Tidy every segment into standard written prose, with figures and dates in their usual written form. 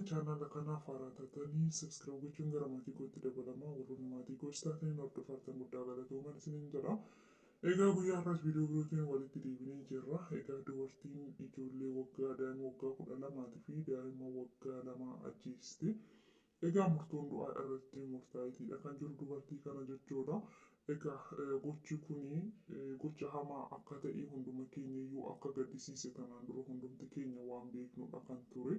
Chaanaala kanaaf haaraa taatanii subscribe gochuun gara maatii kootti dabalamaa, warroonni maatii koos taatanii hordoftan guddaa galatoomaa isiniin jedha. Egaa guyyaa har'aas viidiyoo birootiin walitti deebinee jirra. Egaa dubartiin ijoollee waggaa daa'ima waggaa 12 fi daa'ima waggaa 2 ajjeeste. Egaa murtoon du'aa irratti murtaa'eetidha kan jiru dubartii kana jechuudha. Egaa gochi kuni gocha hamaa akka ta'e hunduma keenya iyyuu akka gaddisiise tanaan dura hundumti keenya waan beeknudha kan ture.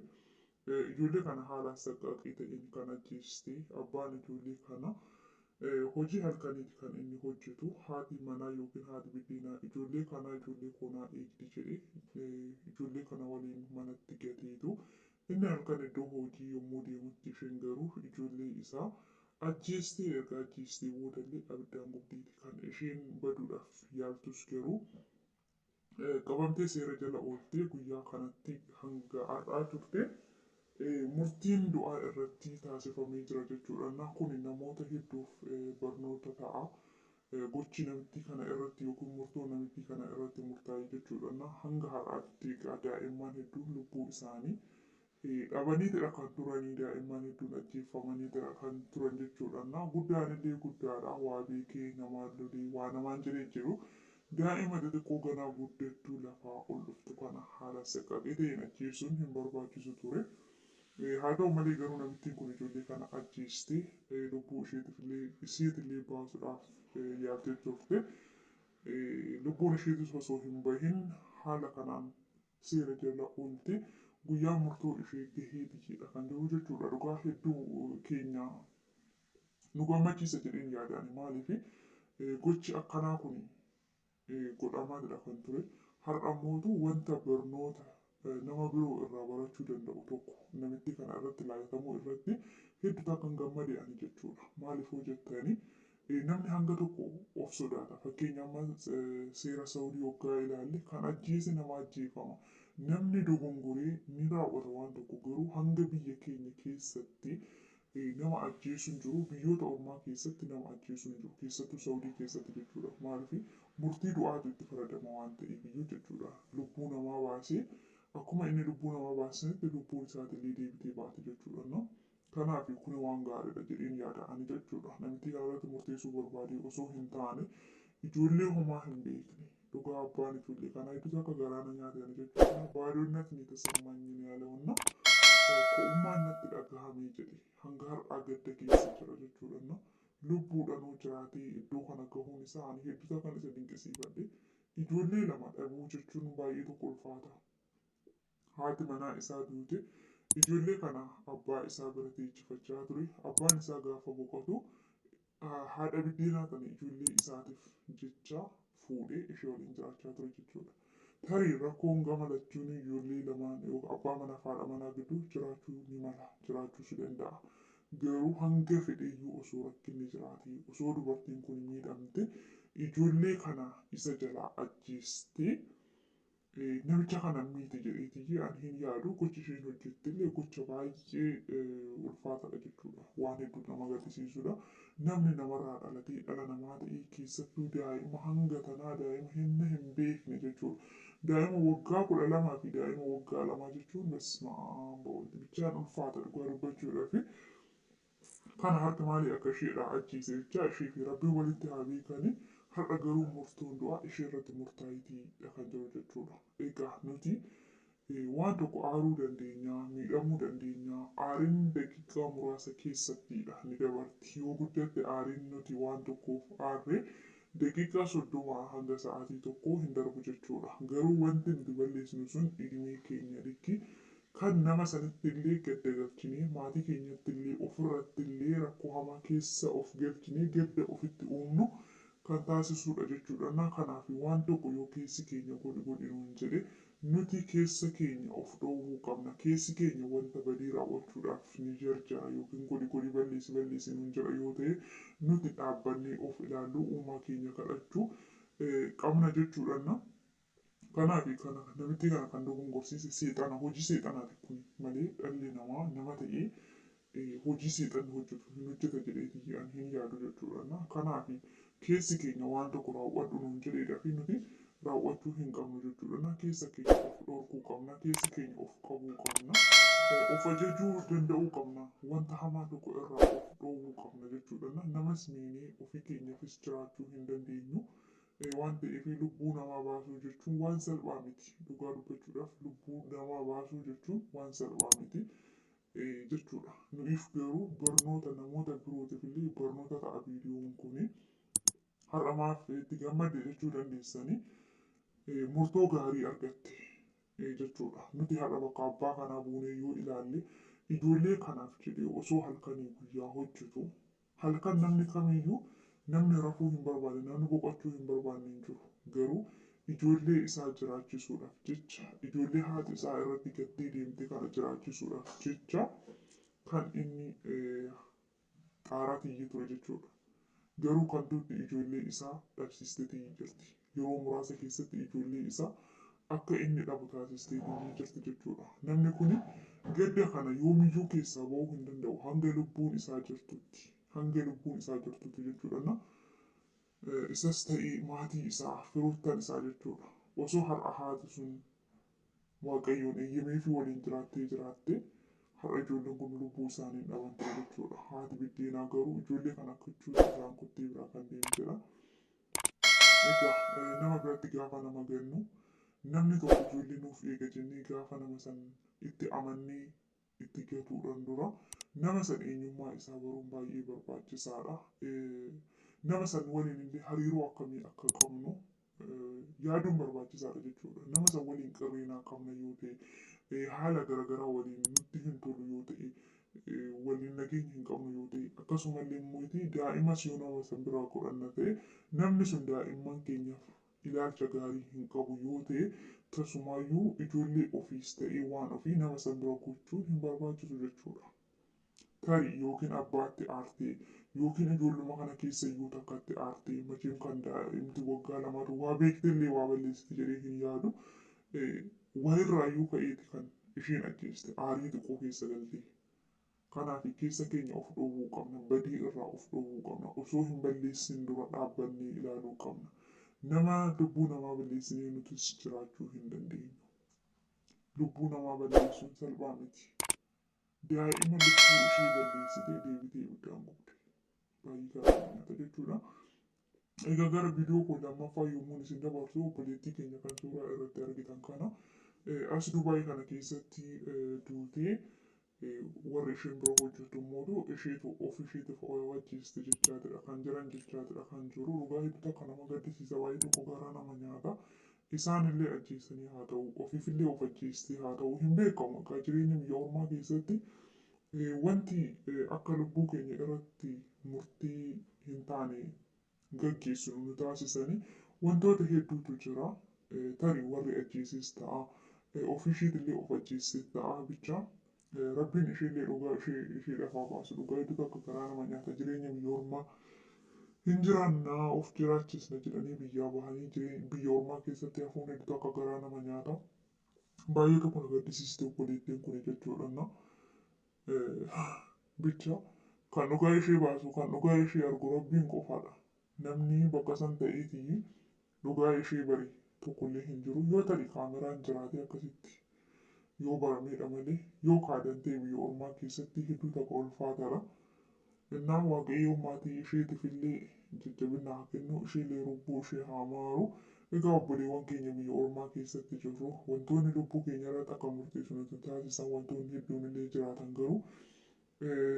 Ijoollee kana haala saqqaqii ta'een kan ajjeeste abbaan ijoollee kana hojii halkaniiti kan inni hojjetu. Haati manaa yookiin haati biddeenaa ijoollee kanaa ijoollee koonaa eegdi jedhee ijoollee kana waliin manatti gateetu. Inni halkan iddoo hojii yommuu deemutti isheen garuu ijoollee isaa ajjeestee, erga ajjeestee boodallee abiddaan gubdeeti kan isheen baduudhaaf yaaltus, garuu qabamtee seera jala ooltee guyyaa kanatti hanga har'aa turte murtiin du'aa irratti taasifamee jira jechuudha. Kun namoota hedduuf barnoota ta'a. Gochi namittii kana irratti yookiin murtoo namittii kana irratti murtaa'e jechuudha. Hanga har'aatti egaa daa'imman hedduun lubbuu isaanii dhabaniitidha kan turanii, daa'imman hedduun ajjeefamaniitidha kan turan jechuudha. Guddaan illee guddaadha, waa beekee namaan lolee waa namaan jedhee jiru. Daa'ima xixiqqoo ganaa guddattuu lafaa ol dhuftu kana haala saqqaqee ta'een ajjeesuun hin barbaachisu ture. Haa ta'u malee garuu namittiin kun ijoollee kana ajjeestee lubbuu isheetifillee isheetillee baasuudhaaf yaaltee turte. Lubbuun isheetis osoo hin bahin haala kanaan seera jala oolte, guyyaa murtoo ishee gaheeti jedha kan jiru jechuudha. Dhugaa hedduu keenya nu gammachiisa jedheen yaadaan, maaliif gochi akkanaa kun godhamaatidha kan ture. Har'a mootu wanta barnoota nama biroo irraa barachuu danda'u tokko namitti kana irratti laatamuu irratti hedduu kan gammade ani jechuudha. Maaliif hojjettanii namni hanga tokko of sodaata. Fakkeenya amma seera Saawudii waggaa ilaalle kan ajjeese nama ajjeefama. Namni dogongoree ni raawwata waan tokko, garuu hanga biyya keenya keessatti nama ajjeesuun jiru, biyyoota ormaa keessatti nama ajjeesuun jiru, keessattuu Saawudii keessatti jechuudha. Maaliif murtii du'aatu itti faradama waan ta'eef iyyuu jechuudha. Lubbuu namaa baasee akkuma inni lubbuu namaa baasanitti lubbuun isaatillee deebitee baate jechuudha. Kanaaf kun waan gaariidha jedheen yaada ani jechuudha. Namitti kanarratti murteessuu barbaade osoo hin taane ijoollee homaa hin beekne, dhugaa abbaan ijoollee kanaa hedduu akka garaana nyaatan jechuudha. Baadoonnatti ni tasammanyi yaalawanna ko'ummaan natti dhagahamee jedhe, hanga har'aa gadda keessa jira jechuudha. Lubbuudhanuu jiraatee iddoo kana gahuun isaa ani hedduu kan isa dinqisiifadhe. Ijoollee lama dhabuu jechuun baay'ee tokko ulfaata. Haati manaa isaa duute, ijoollee kana abbaa isaa bira teechifachaa ture. Abbaan isaa gaafa boqotu haadha biddeenaa kana ijoollee isaatiif jecha fuudhee ishee waliin jiraachaa ture jechuudha. Tarii rakkoon gama lachuun ijoollee lamaan abbaa manaa fi haadha manaa gidduu jiraachuu ni mala, jiraachuus danda'a. Garuu hanga fedheyyuu osoo rakkinni jiraate, osoo dubartiin kun miidhamte, ijoollee kana isa jalaa ajjeestee namicha kana miite jedheetii ani hin yaadu. Gochi isheen hojjette illee gocha baay'ee ulfaataadha jechuudha. Waan hedduu nama gaddisiisudha. Namni namarraa dhalatee dhala namaa ta'ee, keessattuu daa'ima hanga tanaa, daa'ima hinna hin beekne jechuudha. Daa'ima waggaa 12 fi daa'ima waggaa 2 jechuun basmaa'aan bichaan ulfaata dhugaa dubbachuudhaaf. Kana harka maalii akka isheedhaa ajjeese jecha ishee fi rabbiin walitti haa beekanii. Har'a garuu murtoon du'aa ishee irratti murtaa'eetiidha kan jiru jechuudha. Egaa nuti waan tokko aaruu dandeenya, miidhamuu dandeenya. Aariin daqiiqaa muraasa keessattidha ni dabarti. Yoo guddatte aariin nuti waan tokkoof aarre daqiiqaa 30 hanga sa'aatii 1 hin darbu jechuudha. Garuu wanti nuti balleessinu sun idimee keenya likki kan nama sanitti illee gadda galchinee, maatii keenyatti illee, ofirratti illee rakkoo hamaa keessa of galchinee gadda ofitti uumnu kan taasisudha jechuudha. Kanaaf waan tokko yoo keessi keenya godhi godhi nuun jedhe nuti keessa keenya of dhoowwuu qabna. Keessi keenya wanta badii raawwachuudhaaf ni jarjara yookiin godhi godhi, balleessi balleessi nuun jedha yoo ta'e, nuti dhaabbannee of ilaalluu uumaa keenya kadhachuu qabna jechuudha. Kanaaf kana namitti kana kan dogongorsiise seexana, hojii seexanaati kun malee dhalli namaa nama ta'ee hojii seexanni hojjetu hin hojjeta jedheetii ani hin yaadu jechuudha. Kanaaf keessi keenya waan tokko raawwadhu nuun jedheedha fi nuti raawwachuu hin qabnu jechuudha. Keessa keenya of dhorkuu qabna, keessa keenya of qabuu qabna. Of ajajuu danda'uu qabna. Wanta hamaa tokko irraa of dhoowwuu qabna jechuudha. Namas miinee ofii keenyaafis jiraachuu hin dandeenyu. Waan ta'eef lubbuu namaa baasuu jechuun waan salphaa miti. Dhugaa dubbachuudhaaf lubbuu namaa baasuu jechuun waan salphaa miti jechuudha. Nuyiif garuu barnoota namoota birootiif illee barnoota ta'a viidiyoon kuni. Har'a maaf itti gammadde jechuu dandeessanii murtoo gaarii argatte jechuudha. Nuti har'a bakka abbaa kanaa buunee yoo ilaalle ijoollee kanaaf jedhee osoo halkanii guyyaa hojjetu halkan namni kamiyyuu namni rafuu hin barbaanne namni boqochuu hin barbaanne hin jiru. Garuu ijoollee isaa jiraachisuudhaaf jecha ijoollee haati isaa irratti gattee deemte kana jiraachisuudhaaf jecha kan inni xaaraa tiyyee ture jechuudha. Garuu kan duuti ijoollee isaa dhabsiistee jirti. Yeroo muraasa keessatti ijoollee isaa akka inni dhabu taasistee jirti jechuudha. Namni kun gadda kana yoomiyyuu keessaa bahuu hin danda'u hanga lubbuun isaa jirtutti. Hanga lubbuun isaa jirtutti jechuudha. Isas ta'ee maatii isaa firoottan isaa jechuudha. Osoo har'a haati sun Waaqayyoon eeyyamee fi waliin jiraattee jiraatte har'a ijoolleen kun lubbuu isaanii hin dhaban ture jechuudha. Haati biddeenaa garuu ijoollee kana kichuutti isaan kuttee biraa kan deemtedha. Egaa nama biratti gaafa nama gannu namni tokko ijoollee nuuf eega jennee gaafa nama san itti amannee itti gatuudhaan dura nama san eenyummaa isaa baruun baay'ee barbaachisaadha. Nama san waliin illee hariiroo akkamii akka qabnu yaaduun barbaachisaadha jechuudha. Nama san waliin qirreenaa qabna yoo ta'e, haala garaagaraa waliin nutti hin tolu yoo ta'e, waliin nageenya hin qabnu yoo ta'e, akkasumallee immoo daa'imas yoo nama san biraa godhanna ta'e, namni sun daa'imman keenyaaf ilaalcha gaarii hin qabu yoo ta'e, tasumaayyuu ijoollee ofiis ta'ee waan ofii nama san bira gochuun hin barbaachisu jechuudha. Tarii yookiin abbaatti aartee yookiin ijoolluma kana keessa iyyuu takkatti aartee macheem kan daa'imti waggaa lamaatu waa beektellee waa balleessiti jedhee hin yaadu. Walirraayyuu ka'eeti kan isheen ajjeeste aarii xiqqoo keessa galtee. Kanaaf keessa keenya of dhoowwuu qabna. Badii irraa of dhoowwuu qabna. Osoo hin balleessin dura dhaabbannee ilaaluu qabna. Nama lubbuu namaa balleessinee nutis jiraachuu hin dandeenyu. Lubbuu namaa balleessuun salphaa miti. Daa'ima lubbuu ishee balleessitee deebitee ibiddaan gubde. Baay'ee garaa nyaata jechuudha. Egaa gara viidiyoo koo lammaffaa yommuu isin dabarsu obboleettii keenya kan suuraa irratti argitan kana as Dubaay kana keessatti duutee warri isheen bira hojjetu immoo isheetu of isheetiif ajjeeste jechaatidha kan jiran jechaatidha kan jiru. Dhugaa hedduu takka nama gaddisiisa baay'ee tokko garaa nama nyaata. Isaan illee ajjeesanii haa ta'u ofiifillee of ajjeestee haa ta'u hin beekamu. Egaa jireenya biyya ormaa keessatti wanti akka lubbuu keenya irratti murtii hin taane gaggeessinu nu taasisanii wantoota hedduutu jira. Tarii warri ajjeeses ta'a ofiisheetillee of ajjeeste ta'a bicha rabbiin isheellee dhugaa ishee isheedhaaf haa baasu. Dhugaa hedduu takka garaa nama nyaata jireenya biyya ormaa hin jiraannaa of jiraachisna jedhanii biyyaa bahanii biyya ormaa keessatti hafuun hedduu takka garaa nama nyaata. Baay'ee tokko na gaddisiiste obboleettiin kun jechuudha. Bicha kan dhugaa ishee baasu kan dhugaa ishee argu rabbiin qofaadha. Namni bakka san ta'eetii dhugaa ishee bari tokkollee hin jiru. Yoo tarii kaameraan jiraate akkasitti yoo barameedha malee yoo kaadan ta'e biyya ormaa keessatti hedduu takka ulfaataadha. Innaa Waaqayyo maatii isheetiif illee jajjabina haa kennu isheellee lubbuu ishee haa maaru. Egaa obboleewwan keenya biyya ormaa keessatti jirru wantoonni lubbuu keenya irratti akka murteessu nuti taasisan wantoonni hedduun illee jiraatan garuu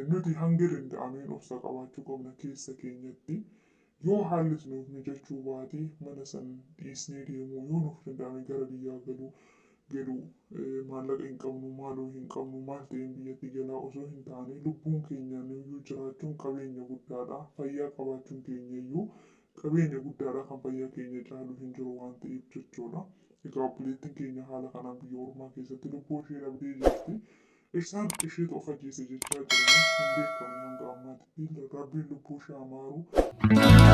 nuti hanga danda'ameen obsa qabaachuu qabna keessa keenyatti. Yoo haallis nuuf mijachuu baate mana san dhiisnee deemuu yoo nuuf danda'ame gara biyyaa galuu galuu maallaqa hin qabnu maaloo hin qabnu maal ta'een biyyatti galaa osoo hin taane lubbuun keenya nuyyuu jiraachuun qabeenya guddaadha. Fayyaa qabaachuun keenya iyyuu qabeenya guddaadha kan fayyaa keenya caalu hin jiru waan ta'eef jechuudha. Egaa obboleettiin keenya haala kanaan biyya ormaa keessatti lubbuu ishee dhabdee jirti. Isaan isheetu of ajjeese jechaa jiranii hin beekamne hanga ammaatti rabbiin lubbuu ishee haa maaru.